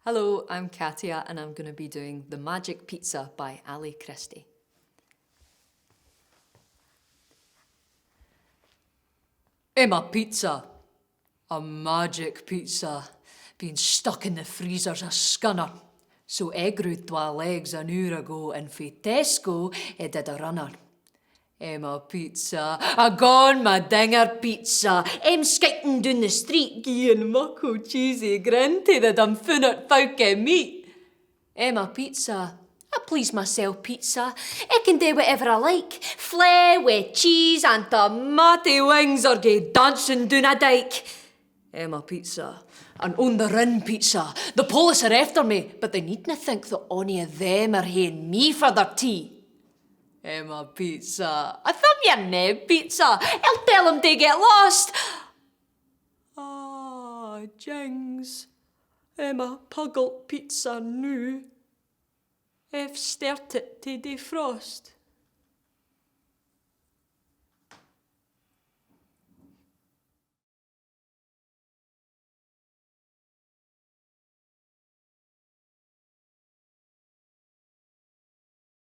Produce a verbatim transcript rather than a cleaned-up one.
Hello, I'm Katia and I'm going to be doing The Magic Pizza by Ali Christie. Eh, my pizza. A magic pizza. Been stuck in the freezer's a scunner. So Egg Road twa legs an hour ago and fae Tesco I did a runner. Eh, my pizza. A gone my dinger pizza. Em skyting doon the street gieing muckle cheesy grin tae the dumfoonert folk I meet. Eh, my pizza. I please mysel pizza. I can dae whatever I like. Flae wi cheese and tomato wings or gae dancing doon a dyke. Eh, my pizza. An on the run pizza. The police are efter me, but they needna think that ony o them are haeing me for their tea. Eh, my pizza. I thought ye're nae pizza. I'll tell them they get lost. Ah, jings. Eh, my puggle pizza noo. I've started to defrost.